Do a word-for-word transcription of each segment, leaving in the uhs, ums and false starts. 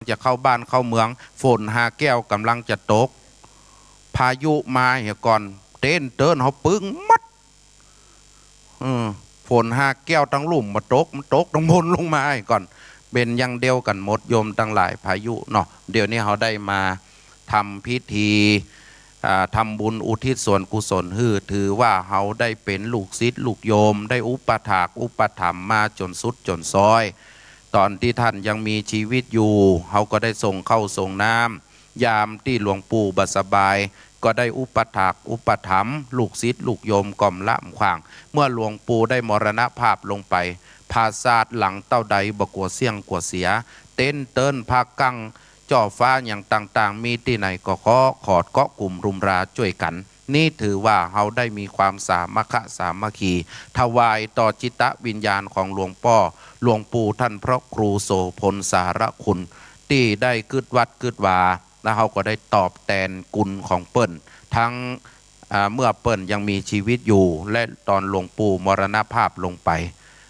จะเข้าบ้านเข้าเมือง ฝนห้าแก้วก่ำลังจะตก พายุมาเหียก่อน เต้นเติ๊นเฮาปึ้งหมด เออ ฝนห้าแก้วตังลุ่มบ่ตก มันตกตังบนลงมาเหียก่อน เป๋นอย่างเดียวกั๋นหมดโยมตังหลาย พายุเนาะ เดี๋ยวนี้เฮาได้มาทำพิธี อ่า ทำบุญอุทิศส่วนกุศลหื้อ ถือว่าเฮาได้เป๋นลูกศิษย์ลูกโยม ได้อุปถากอุปถัมภ์มาจ๋นสุดจ๋นซอย ต๋อนตี้ต้านยังมีจีวิตอยู่ เฮาก็ได้ส่งข้าวส่งน้ำ ยามตี้หลวงปู่บ่สบาย ก็ได้อุปถากอุปถัมภ์ลูกศิษย์ลูกโยมก้อมละอ้ำขว้าง เมื่อหลวงปู่ได้มรณภาพลงไป ผาสาทหลังเต้าใดบ่กั๋วเสี้ยงกั๋วเสีย เต็นท์เติ๊นท์ผ้ากั้ง จ้อฟ้าหยังต่างๆ มีตี้ไหนก็ขอขอดเกาะกุมรุมราจ้วยกั๋น นี้ถือว่าเฮาได้มีความสามัคคะสามัคคี ถวายต่อจิตวิญญาณของหลวงป้อ หลวงปู่ต้านพระครูโสภณสารคุณ ตี้ได้กึ๊ดวัดกึ๊ดวา แล้วเฮาก็ได้ตอบแตนกุณของเปิ้น ทั้ง อ่า เมื่อเปิ้นยังมีจีวิตอยู่ และต๋อนหลวงปู่มรณภาพลงไป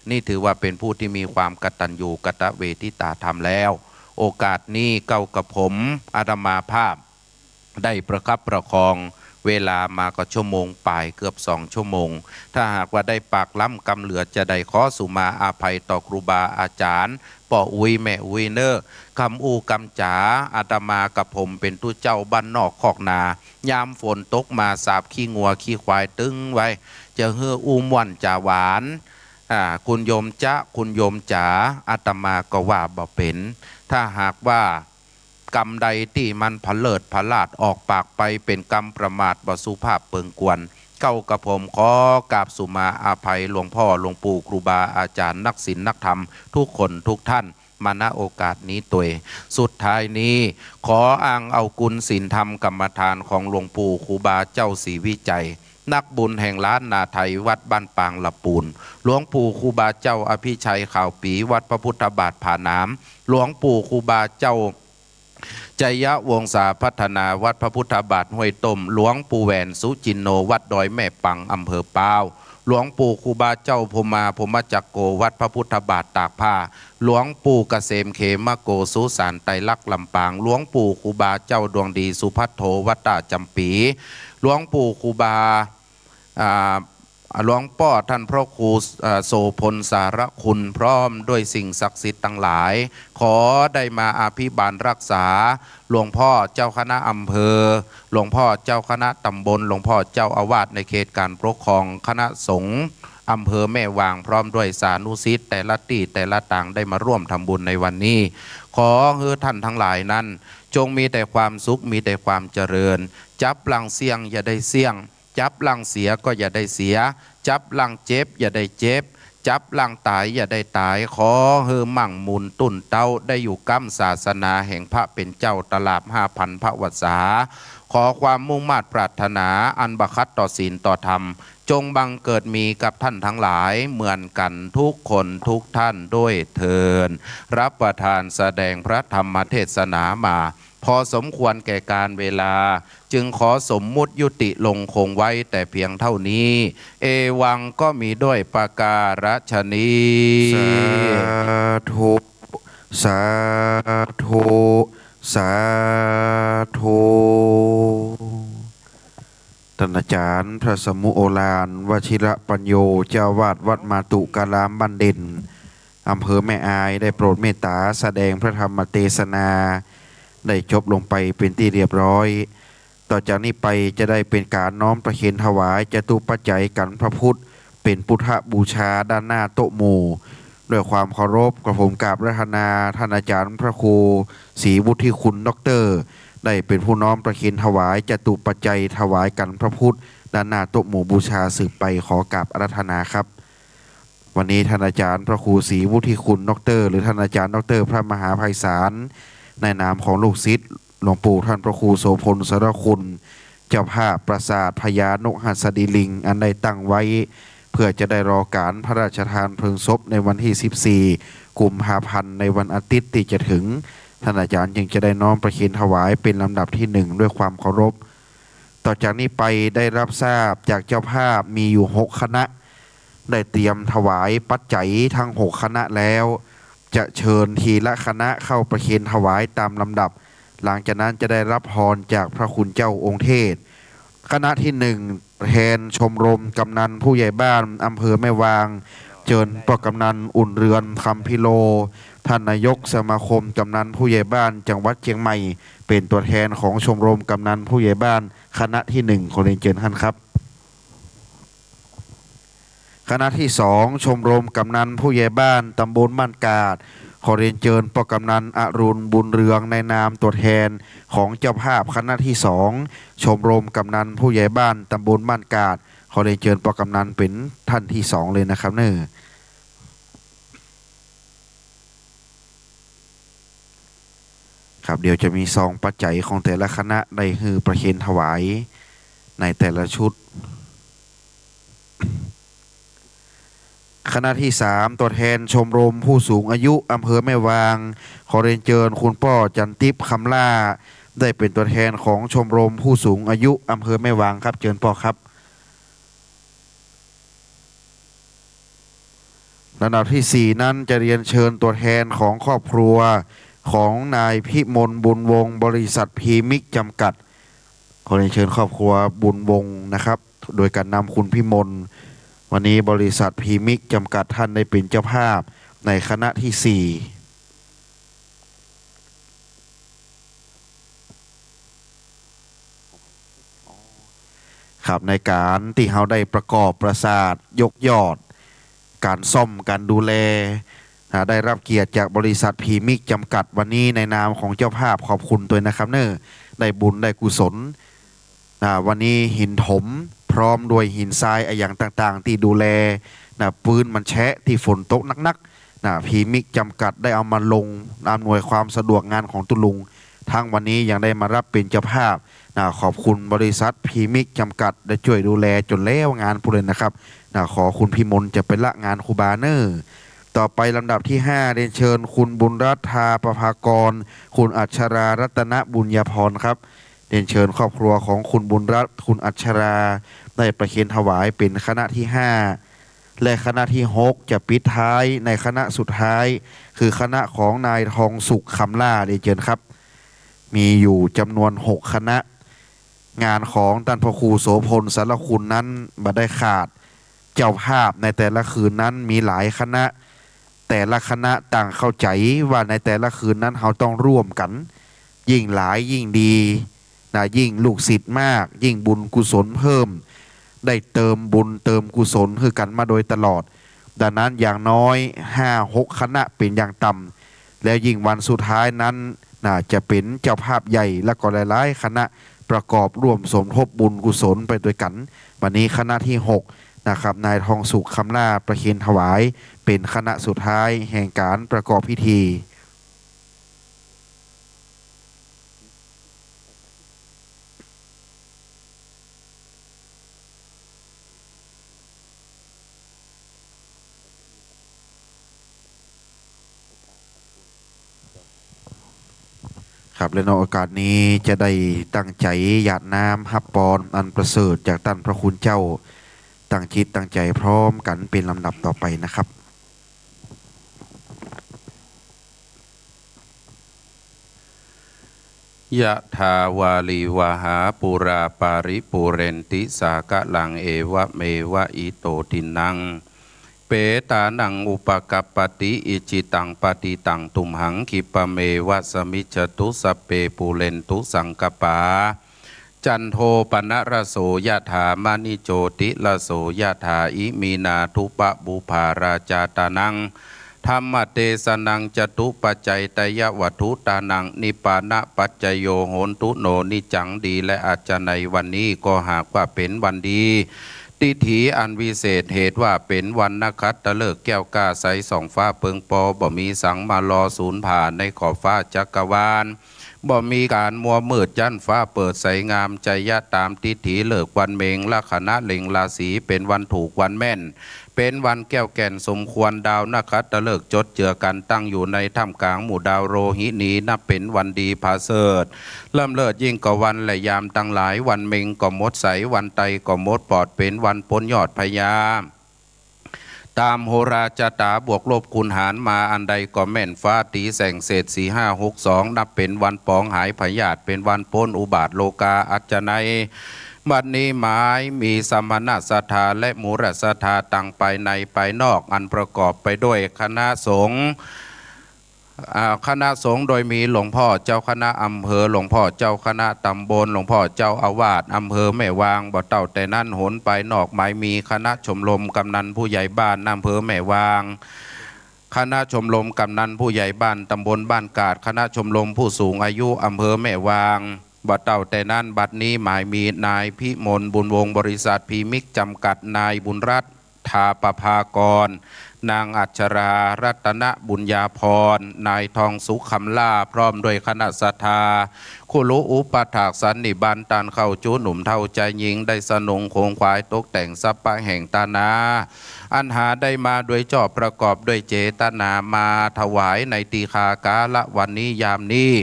นี่ถือว่าเป๋นผู้ตี้มีความกตัญญูกตเวทิตาธรรมแล้ว โอกาสนี้เก้ากับผม อาตมาภาพ ได้ประคับประคอง เวลามาก็ชั่วโมงป๋าย เกือบสองชั่วโมง ถ้าหากว่าได้ปากล้ำกำเหลือจาใด ขอสุมาอภัยต่อครูบาอาจ๋ารย์ ป้ออุ๊ยแม่อุ๊ยเน่อ กำอู้กำจ๋า อาตมากับผมเป๋นตุ๊เจ้าบ้านนอกคอกนา ยามฝนตกมาสาบขี้งัวขี้ควายตึงไว้ จะหื้ออู้ม่วนจ๋าหวาน อ่า คุณโยมจ๊ะ คุณโยมจ๋า อาตมาก็ว่าบ่เป๋น ถ้าหากว่ากำใดตี้มันผะเลิดผะลาดออกปากไปเป๋นกำประมาทบ่สุภาพเปิงกวน เก้ากับผมขอกราบสุมาอภัยหลวงพ่อหลวงปู่ครูบาอาจ๋ารย์นักศีลนักธรรมทุกคนทุกท่าน มา ณ โอกาสนี้ตวย สุดท้ายนี้ ขออ้างเอากุณศีลธรรมกรรมฐานของหลวงปู่ครูบาเจ้าศรีวิชัย นักบุญแห่งล้านนาไทย วัดบ้านปางละปูน หลวงปู่ครูบาเจ้าอภิชัยขาวปี วัดพระพุทธบาทผาหนาม หลวงปู่ครูบาเจ้า ชัยวงศาพัฒนา วัดพระพุทธบาทห้วยต้ม หลวงปู่แหวนสุจินโน วัดดอยแม่ปัง อำเภอป๊าว หลวงปู่ครูบาเจ้าพรหมาพรหมจักโก วัดพระพุทธบาทตากผ้า หลวงปู่เกษมเขมโก สุสานไตรลักษณ์ลำปาง หลวงปู่ครูบาเจ้าดวงดีสุภัทโท วัดต้าจ๋ำปี๋ หลวงปู่ครูบา อ่า หลวงป้อต้านพระครู อ่า โสภณสารคุณ พร้อมด้วยสิ่งศักดิ์สิทธิ์ตังหลาย ขอได้มาอภิบาลรักษา หลวงพ่อเจ้าคณะอำเภอ หลวงพ่อเจ้าคณะตำบล หลวงพ่อเจ้าอาวาสในเขตการปกครอง คณะสงฆ์อำเภอแม่วาง พร้อมด้วยสานุศิษย์แต่ละตี้แต่ละตางได้มาร่วมทำบุญในวันนี้ ขอหื้อท่านทั้งหลายนั้น จงมีแต่ความสุข มีแต่ความเจริญ จับลังเสี้ยงอย่าได้เสี้ยง จับลังเสียก็อย่าได้เสีย จับลังเจ็บอย่าได้เจ็บ จับลังต๋ายอย่าได้ต๋าย ขอหื้อมั่งมูลตุ้นเต๊า ได้อยู่ก้ำศาสนาแห่งพระเป๋นเจ้าตลอดห้าพันพระวรรษา ขอความมุ่งมาดปรารถนาอันบ่ขัดต่อศีลต่อธรรม จงบังเกิดมีกับท่านทั้งหลายเหมือนกั๋นทุกคนทุกท่านด้วยเทอญ รับประทานแสดงพระธรรมเทศนามา พอสมควรแก่กาลเวลา จึงขอสมมุติยุติลงคงไว้แต่เพียงเท่านี้ เอวังก็มีด้วยประการฉะนี้ สาธุ สาธุ สาธุ ต้านอาจ๋ารย์พระสมุโอฬาร วชิรปัญโญ เจ้าอาวาสวัดมาตุการามบ้านเด่น อำเภอแม่อาย ได้โปรดเมตต๋าแสดงพระธรรมเตสนา ได้จบลงไปเป๋นตี้เรียบร้อย ต่อจากนี้ไปจะได้เป๋นก๋านน้อมประเคนถวายจตุปัจจัยกัณฑ์พระพุทธ เป๋นพุทธบูชาด้านหน้าโต๊ะหมู่ ด้วยความเคารพ กระผมกราบอาราธนาต้านอาจ๋ารย์พระครูศรีวุฒิคุณด็อกเตอร์ ได้เป๋นผู้น้อมประเคนถวายจตุปัจจัยถวายกัณฑ์พระพุทธ ด้านหน้าโต๊ะหมู่บูชาสืบไป ขอกราบอาราธนาครับ วันนี้ต้านอาจ๋ารย์พระครูศรีวุฒิคุณด็อกเตอร์ หรือต้านอาจ๋ารย์ด็อกเตอร์พระมหาไพศาล ในนามของลูกศิษย์หลวงปู่ต้านพระครูโสภณสารคุณ เจ้าภาพปราสาทพญานุหัสดีลิง อันได้ตั้งไว้ เพื่อจะได้รอก๋านพระราชทานเพลิงศพในวันตี้สิบสี่กุมภาพันธ์ ในวันอาทิตย์ตี้จะเถิง ต้านอาจ๋ารย์จึงจะได้น้อมประเคนถวายเป๋นลำดับตี้หนึ่งด้วยความเคารพ ต่อจากนี้ไปได้รับทราบจากเจ้าภาพมีอยู่หกคณะ ได้เตรียมถวายปัจจัยทั้งหกคณะแล้ว จะเชิญทีละคณะเข้าประเคนถวายตามลำดับ หลังจากนั้นจะได้รับพรจากพระคุณเจ้าองค์เทศ คณะที่หนึ่ง แทนชมรมกำนันผู้ใหญ่บ้านอำเภอแม่วาง เจิญป้อกำนันอุ่นเรือน คำพิโล ท่านนายกสมาคมกำนันผู้ใหญ่บ้านจังหวัดเชียงใหม่ เป๋นตั๋วแทนของชมรมกำนันผู้ใหญ่บ้าน คณะที่หนึ่ง ขอเรียนเจิญท่านครับ คณะที่สอง ชมรมกำนันผู้ใหญ่บ้านตำบลบ้านกาด ขอเรียนเจิญป้อกำนันอรุณ บุญเรือง ในนามตั๋วแทนของเจ้าภาพ คณะที่สอง ชมรมกำนันผู้ใหญ่บ้านตำบลบ้านกาด ขอเรียนเจิญป้อกำนันเป๋นท่านที่สองเลยนะครับเน่อ ครับ เดี๋ยวจะมีซองปัจจัยของแต่ละคณะได้หื้อประเคนถวายในแต่ละชุด คณะที่สาม ตั๋วแทนชมรมผู้สูงอายุอำเภอแม่วาง ขอเรียนเจิญคุณป้อจันทิพย์ คำล่า ได้เป๋นตั๋วแทนของชมรมผู้สูงอายุอำเภอแม่วางครับ เจิญป้อครับ ลำดับที่สี่นั้นจะเรียนเชิญตั๋วแทนของครอบครัวของนายพิมล บุญวงศ์ บริษัทพรีมิกจำกัด ขอเรียนเชิญครอบครัวบุญวงศ์นะครับ โดยการนำคุณพิมล วันนี้บริษัทพรีมิกจำกัดท่านได้เป๋นเจ้าภาพในคณะที่สี่ ครับ ในก๋านตี้เฮาได้ประกอบปราสาทยกยอด ก๋านซ่อม ก๋านดูแล อ่า ได้รับเกียรติจากบริษัทพรีมิกจำกัด วันนี้ในนามของเจ้าภาพขอบคุณตวยนะครับเน่อ ได้บุญได้กุศล อ่า วันนี้หินถมพร้อมด้วยหินทรายอะหยังต่างๆ ตี้ดูแล นะ ปื๊นมันแชะตี้ฝนตกนักๆ นะ พรีมิกจำกัดได้เอามาลงอำนวยความสะดวกงานของตุ๊ลุง ทั้งวันนี้ยังได้มารับเป๋นเจ้าภาพ นะ ขอบคุณบริษัทพรีมิกจำกัดได้จ้วยดูแลจ๋นแล้วงานปู้นเลยนะครับ นะ ขอคุณพิมลจะไปละงานครูบาเน่อ ต่อไปลำดับที่ห้า เรียนเชิญคุณบุญรัตน์ ทาประภากร คุณอัชรา รัตนบุญญาภรณ์ครับ เรียนเชิญครอบครัวของคุณบุญรัตน์ คุณอัชรา ได้ประเคนถวายเป๋นคณะที่ห้า และคณะที่หกจะปิดท้ายในคณะสุดท้าย คือคณะของนายทองสุข คำล่า เรียนเจิญครับ มีอยู่จ๋ำนวนหกคณะ งานของต้านพระครูโสภณ สารคุณนั้นบ่ได้ขาด เจ้าภาพในแต่ละคืนนั้นมีหลายคณะ แต่ละคณะต่างเข้าใจ๋ว่าในแต่ละคืนนั้นเฮาต้องร่วมกั๋น ยิ่งหลายยิ่งดี นะ ยิ่งลูกศิษย์มาก ยิ่งบุญกุศลเพิ่ม ได้เติมบุญเติมกุศลหื้อกั๋นมาโดยตลอด ดังนั้นอย่างน้อยห้าหกคณะเป๋นอย่างต่ำ แล้วยิ่งวันสุดท้ายนั้น นะ จะเป๋นเจ้าภาพใหญ่ แล้วก็หลายๆ คณะประกอบร่วมสมทบบุญกุศลไปตวยกั๋น วันนี้คณะที่หก นะครับ นายทองสุข คำล่า ประเคนถวาย เป๋นคณะสุดท้ายแห่งก๋านประกอบพิธี ครับ และในโอกาสนี้จะได้ตั้งใจ๋หยาดน้ำฮับปอนอันประเสริฐจากต้านพระคุณเจ้า ตั้งจิตตั้งใจ๋พร้อมกั๋นเป๋นลำดับต่อไปนะครับ ยะถาวาริวหาปูราปาริปูเรนติสาคะลัง เอวะเมวะอิโตทินนัง เปตานังอุปกัปปติ อิจิตังปฏิตังตุมหัง คิปะเมวะสะมิชฌะตุ สัพเพปูเรนตุสังกัปปา จันโทปะนะระโส ยะถา มะณิโจติระโส ยะถา อิมินาทุปะปุปปาราจาตานัง ธัมมะเตสะนัง จตุปัจจัยตยะวัตถุตานัง นิปปานะปัจจโย โหนตุโน นิจจัง ดี และอาจจะในวันนี้ก็หากว่าเป๋นวันดี ทิฏฐิอันวิเศษ เหตุว่าเป๋นวันนขัตตฤกษ์ แก้วกล้าใสส่องฟ้าเปิงปอ บ่มีสังมารอสูญผาในขอบฟ้าจักรวาล บ่มีก๋านมัวมืด จั๊นฟ้าเปิดใสงาม จยะตามทิฏฐิฤกษ์วันเม็ง ลักขณะเล็งราศี เป๋นวันถูกวันแม่น เป๋นวันแก้วแก่นสมควร ดาวนขัตตฤกษ์จดเจือกั๋น ตั้งอยู่ในถ้ำก๋างหมู่ดาวโรหินี นับเป๋นวันดีผาเสริฐ ล้ำเลิศยิ่งกว่าวันและยามตังหลาย วันเม็งก็หมดใส วันไตก็หมดปอด เป๋นวันป๊นยอดพยา ต๋ามโหราจะต๋าบวกลบคูณหารมาอันใดก็แม่น ฟ้าตี๋แส่งเศษ สี่ห้าหกสอง นับเป๋นวันปองหายพยาธิ เป๋นวันป๊นอุบาทโรคา อัจฉะนั้น บัดนี้หมายมีสมณศรัทธาและมูลศรัทธาตังภายในภายนอก อันประกอบไปด้วยคณะสงฆ์ อ่า คณะสงฆ์โดยมีหลวงพ่อเจ้าคณะอำเภอ หลวงพ่อเจ้าคณะตำบล หลวงพ่อเจ้าอาวาสอำเภอแม่วาง บ่เต้าแต่นั้น หนภายนอกหมายมีคณะชมรมกำนันผู้ใหญ่บ้านอำเภอแม่วาง คณะชมรมกำนันผู้ใหญ่บ้านตำบลบ้านกาด คณะชมรมผู้สูงอายุอำเภอแม่วาง บ่เต้าแต่นั้น บัดนี้หมายมีนายพิมลบุญวงศ์ บริษัทพีมิกจำกัด นายบุญรัตน์ ทาประภากร นางอัชรารัตนบุญญาภรณ์ นายทองสุขคำล่า พร้อมด้วยคณะศรัทธา คุรุอุปัฏฐากสันนิบาต ต้านเข้าจู๊หนุ่มเฒ่าจายญิง ได้สนงโขงขวายตกแต่งสัพพะแห่งตานา อันหาได้มาโดยชอบประกอบด้วยเจตนามาถวายในตี้ข้า กาละวันนี้ยามนี้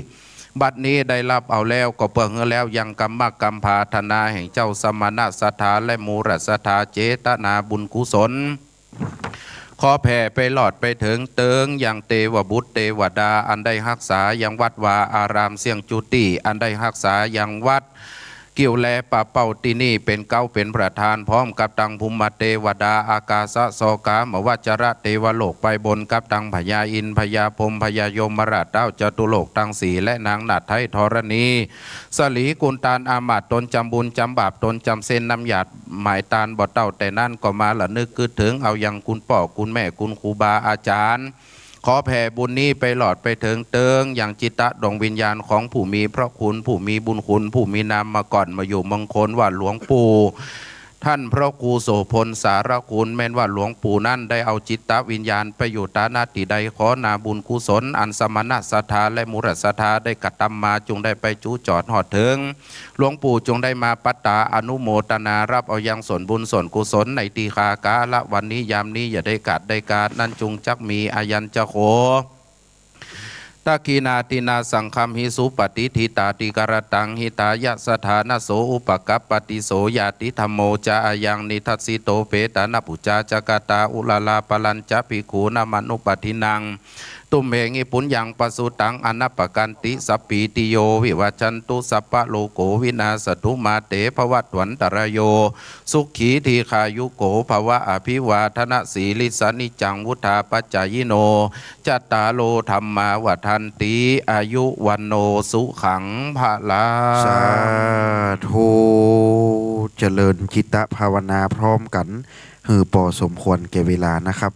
บัดนี้ได้ฮับเอาแล้ว ก็เปื้อหื้อแล้วยังกำมักกำผาถนาแห่งเจ้าสมณศรัทธาและมูลศรัทธา เจตนาบุญกุศล ขอแผ่ไปรอดไปเถิงเติงยังเตวบุตรเตวดา อันได้ฮักษายังวัดวาอารามเสี้ยงจุติ อันได้ฮักษายังวัด เกี้ยวแลป่าเป้าตี้นี่เป๋นเก๊าเป๋นประธาน พร้อมกับตังภูมิเตวดา อากาสะศอกามวัจจระเตวโลกไปบน กับตังพญาอินทร์ พญาพรหม พญายมราช เต๊าจตุโลกตังสี่ และนางนาฏไทยธรณี สลีกุณฑารอามาตย์ ต๋นจำบุญจำบาป ต๋นจำเส้นน้ำหยาดหมายตาน บ่เต้าแต่นั้น ก็มาระนึกกึ๊ดเถิงเอายังคุณป้อคุณแม่คุณครูบาอาจ๋ารย์ ขอแผ่บุญนี้ไปรอดไปเถิงเติงยังจิตตะดวงวิญญาณของผู้มีพระคุณ ผู้มีบุญคุณ ผู้มีนามมาก่อนมาอยู่มงคล ว่าหลวงปู่ ท่านพระครูโสภณสารคุณ แม่นว่าหลวงปู่นั้นได้เอาจิตตะวิญญาณไปอยู่ตานาตี้ใด ขอนาบุญกุศลอันสมณศรัทธาและมูลศรัทธาได้กระตำมา จุ่งได้ไปจู๊จอดฮอดเถิง หลวงปู่จุ่งได้มาปัตตาอนุโมตนาฮับเอายังส่วนบุญส่วนกุศลในตี้ข้า กาละวันนี้ยามนี้ อย่าได้ขาดได้กาด นั้นจุ่งจักมีอายัญจะโข ตักขิณาทินาสังฆัมหิ สุปะติฏฐิตาทิการะตัง หิตายะสะทานะโส อุปะกัปปะติโส ญาติธัมโม จา อายัง นิทัสสิโต เปตานะปุจจา จะกะตา อุระลา ปะรัญจะ ภิกขูนามะนุปัฏฐินัง ตุมเหหิ ปุญญัง ปะสุตัง อะนะปะกันติ สัพพีติโย วิวัชชันตุ สัพพะโรโค วินาสสะตุ มาเต ภะวัตวันตะราโย สุขี ทีฆายุโก ภะวะ อะภิวาทะนะสีลิสสะ นิจจัง วุฑฒาปะจายิโน จัตตาโร ธัมมา วัฑฒันติ อายุ วัณโณ สุขัง พะลัง สาธุ เจริญจิตตภาวนาพร้อมกั๋น หื้อปอสมควรแก่เวลานะครับ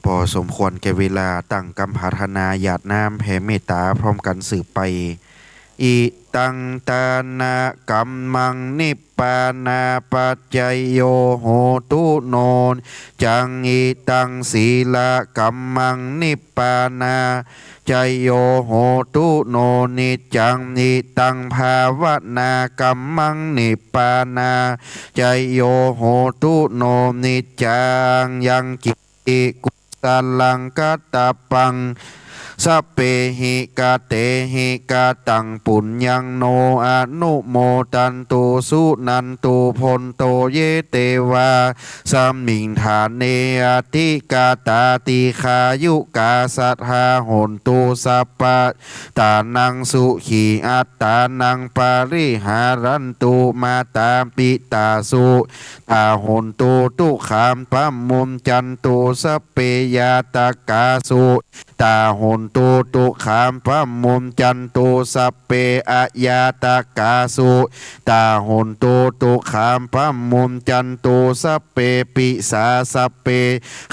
ปอสมควรแก่เวลา ตั้งกำผาถนาหยาดน้ำแผ่เมตต๋าพร้อมกั๋นสืบไป อิตัง ตานะ กัมมัง นิพพานาปัจจโย โหตุ โน จัง อิตัง สีละ กัมมัง นิพพานา จโย โหตุ โน นิจจัง อิตัง ภาวนา กัมมัง นิพพานา จโย โหตุ โน นิจจัง ยังกิ ติ กุสลัง กะตะปัง สัพเพหิ กะเตหิ กะตัง ปุญญัง โน อะนุโมทันตุ สุนันตุ โภนโต เย เตวา สมิง ฐาเน อะธิกาตา ติฆายุกา สัทธา โหนตุ สัพพะ ตานัง สุขี อัตตานัง ปะริหารันตุ มาตาปิตา สุ ตา โหนตุ ตุขัง ปะมุญจันตุ สัพเพ ญาตกา สุ ตา โหนตุ ตุขัง ปะมุญจันตุ สัพเพ อะญาตกา สุ ตา โหนตุ ตุขัง ปะมุญจันตุ สัพเพ ปิสา สัพเพ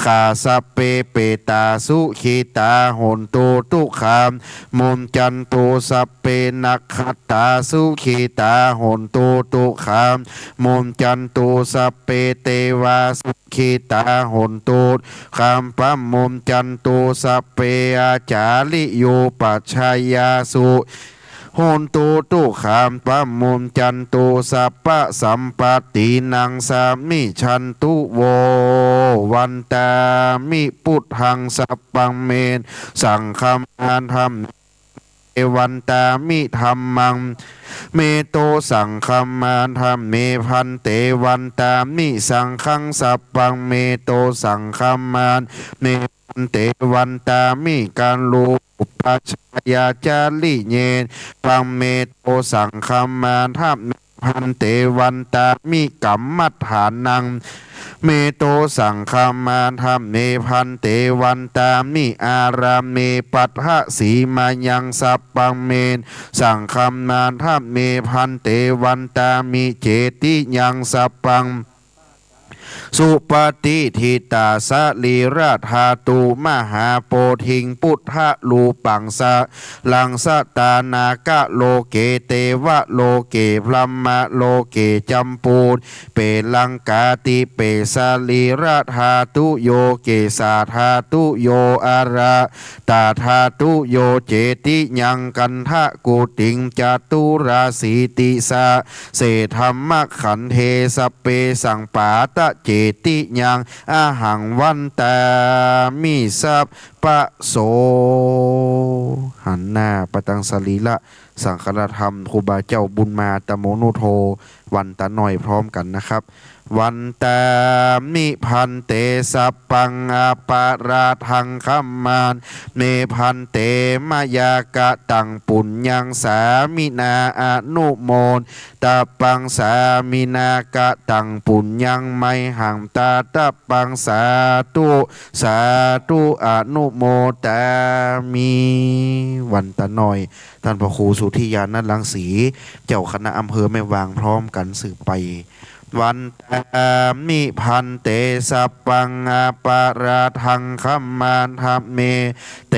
ฆา สัพเพ เปตา สุขิตา โหนตุ ตุขัง มุญจันตุ สัพเพ นักขัตตา สุขิตา โหนตุ ตุขัง มุญจันตุ สัพเพ เตวา สุขิตา โหนตุ ตุขัง ปะมุญจันตุ สัพเพ อาจาริยูปัชฌายา สุ โหนตุ ตุ๊กขา ปะมุญจันตุ สัพพะสัมปะตตีนัง สามิชันตุ โว วันตามิ พุทธัง สัพพัง เม สังฆัมมา ธัมเม วันตามิ ธัมมัง เม โต สังฆัมมา ธัมเม พันเต วันตามิ สังฆัง สัพพัง เม โต สังฆัมมา เม พันเต วันตามิ กะโร ปุปปะชายาจาริเย ธัมเม โต สังฆัมมา ธัมเม พันเต วันตามิ กัมมัฏฐานัง เม โต สังฆัมมา ธัมเม พันเต วันตามิ อารามเม ปัตถสีมายัง สัพพัง เม สังฆัมมา ธัมเม พันเต วันตามิ เจติยัง สัพพัง สุปะฏิฏฐิตา สะรีระธาตุ มหาโพธิง พุทธรูปัง สะ รัง สะตา นาคโลเก เตวะโลเก พรหมโลเก จัมปู เปลังกาติเป สะรีระธาตุโย เกสาธาตุโย อะระตาธาตุโย เจติยัง กันทะกูติง จตุราสีติสะ เส ธัมมะขันเท สะเป สังปาตะเจติยัง อะหัง วันตามิ สัพพะโส หันหน้าไปตางสะรีระสังฆาธรรม ครูบาเจ้าบุญมา ตะโมนุโท วันตาหน่อยพร้อมกันนะครับ วันตามิ พันเต สัพพัง อปาราธัง ขัมมา เม พันเต มะยากะตัง ปุญญัง สามินา อนุโมตะปัง สามินา กะตัง ปุญญัง ไมหัง ตาตะปัง สาธุ สาธุ อนุโมตามิ วันตาหน่อย ต้านพระครูสุทธิญาณรังสี เจ้าคณะอำเภอแม่วางพร้อมกันสืบไป วันตามิ พันเต สัพพัง อปาราธัง ขัมมา ธัมเม เต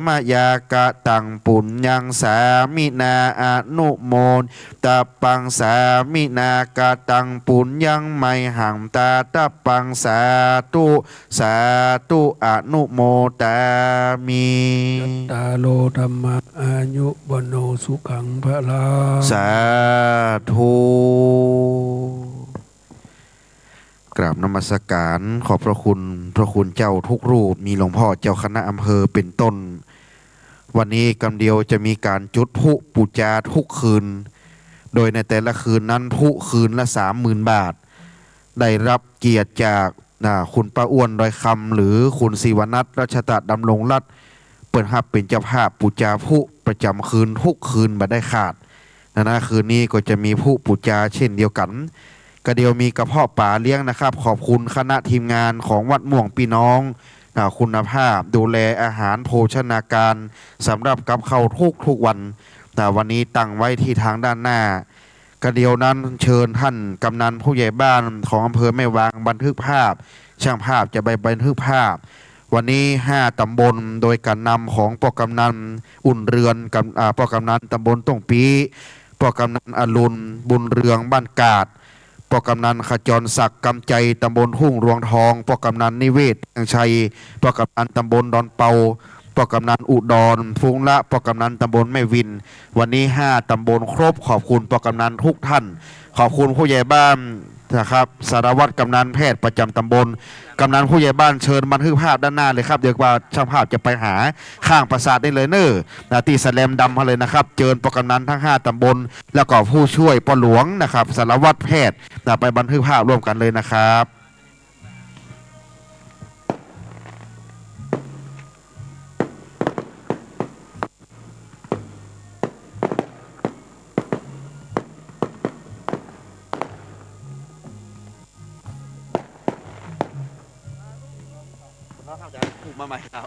มะยากะตัง ปุญญัง สามินา อนุโมตะปัง สามินา กะตัง ปุญญัง ไมหัง ตาตะปัง สาธุ สาธุ อนุโมตามิ ยัตตาโร ธัมมา อายุ วัณโณ สุขัง พลัง สาธุ กราบนมัสการขอบพระคุณพระคุณเจ้าทุกรูป มีหลวงพ่อเจ้าคณะอำเภอเป็นต้น วันนี้กำเดียวจะมีการจุดพลุปู๋จาทุกคืน โดยในแต่ละคืนนั้นพลุคืนละสามหมื่นบาท ได้รับเกียรติจาก อ่า คุณป้าอ้วน ดอยคำ หรือคุณศิวนัท รัชตะดำรงรัตน์ เปิ้นฮับเป๋นเจ้าภาพปู๋จาพลุประจ๋ำคืนทุกคืนบ่ได้ขาด นะนะ คืนนี้ก็จะมีพลุปู๋จาเช่นเดียวกั๋น กำเดียวมีกระเพาะป๋าเลี้ยงนะครับ ขอบคุณคณะทีมงานของวัดม่วงปี้น้อง อ่า คุณภาพดูแลอาหารโภชนาการสำหรับกับข้าวทุกๆวัน อ่า วันนี้ตั้งไว้ที่ทางด้านหน้า กำเดียวนั้นเชิญท่านกำนันผู้ใหญ่บ้านของอำเภอแม่วางบันทึกภาพ ช่างภาพจะไปบันทึกภาพ วันนี้ห้าต๋ำบลโดยก๋านนำของป้อกำนันอุ่นเรือน กำ อ่า ป้อกำนันต๋ำบลต้งปี้ ป้อกำนันอรุณ บุญเรือง บ้านกาด ป้อกำนันขจรศักดิ์ กำไจ ต๋ำบลทุ่งรวงทอง ป้อกำนันนิเวศ เมืองชัย ป้อกำนันต๋ำบลดอนเปา ป้อกำนันอุดร ฟุ้งละ ป้อกำนันต๋ำบลแม่วิน วันนี้ห้าต๋ำบลครบ ขอบคุณป้อกำนันทุกท่าน ขอบคุณผู้ใหญ่บ้านนะครับ สารวัตรกำนัน แพทย์ประจ๋ำต๋ำบล กำนันผู้ใหญ่บ้านเชิญบันทึกภาพด้านหน้าเลยครับ เดี๋ยวว่าช่างภาพจะไปหาข้างปราสาทได้เลยเน่อ นะ ตี้แสลมดำมาเลยนะครับ เจิญป้อกำนันทั้งห้าต๋ำบล แล้วก็ผู้ช่วยป้อหลวงนะครับ สารวัตรแพทย์ นะ ไปบันทึกภาพร่วมกันเลยนะครับ แล้วเขาจะผูกมาใหม่ครับ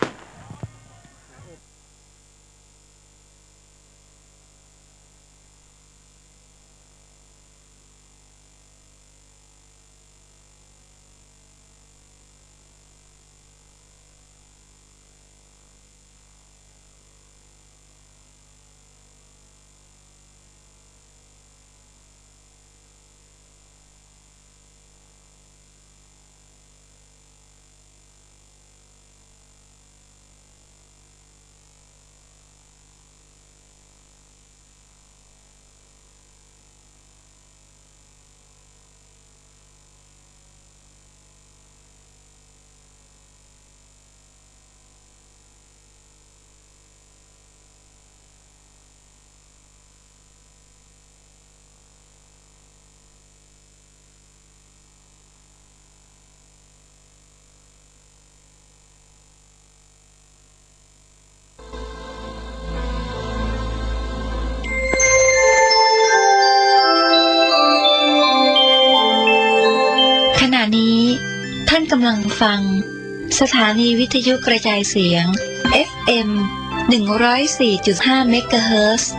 กำลังฟัง สถานีวิทยุกระจายเสียง เอฟเอ็ม หนึ่งร้อยสี่จุดห้า เมกะเฮิรตซ์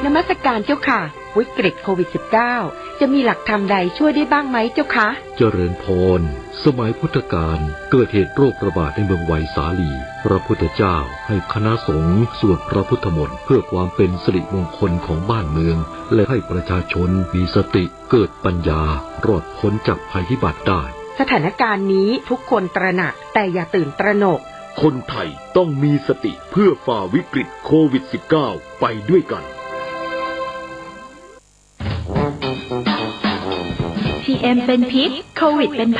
นมัสการเจ้าค่ะ วิกฤตโควิด สิบเก้า จะมีหลักธรรมใดช่วยได้บ้างไหมเจ้าคะ เจริญพร สมัยพุทธกาลเกิดเหตุโรคระบาดในเมืองไวสาลี พระพุทธเจ้าให้คณะสงฆ์สวดพระพุทธมนต์เพื่อความเป็นสิริมงคลของบ้านเมือง และให้ประชาชนมีสติ เกิดปัญญา รอดพ้นจากภัยพิบัติได้ สถานการณ์นี้ทุกคนตระหนัก แต่อย่าตื่นตระหนก คนไทยต้องมีสติเพื่อฝ่าวิกฤตโควิด สิบเก้า ไปด้วยกัน ทีเอ็ม เป็นพิษ โควิด เป็น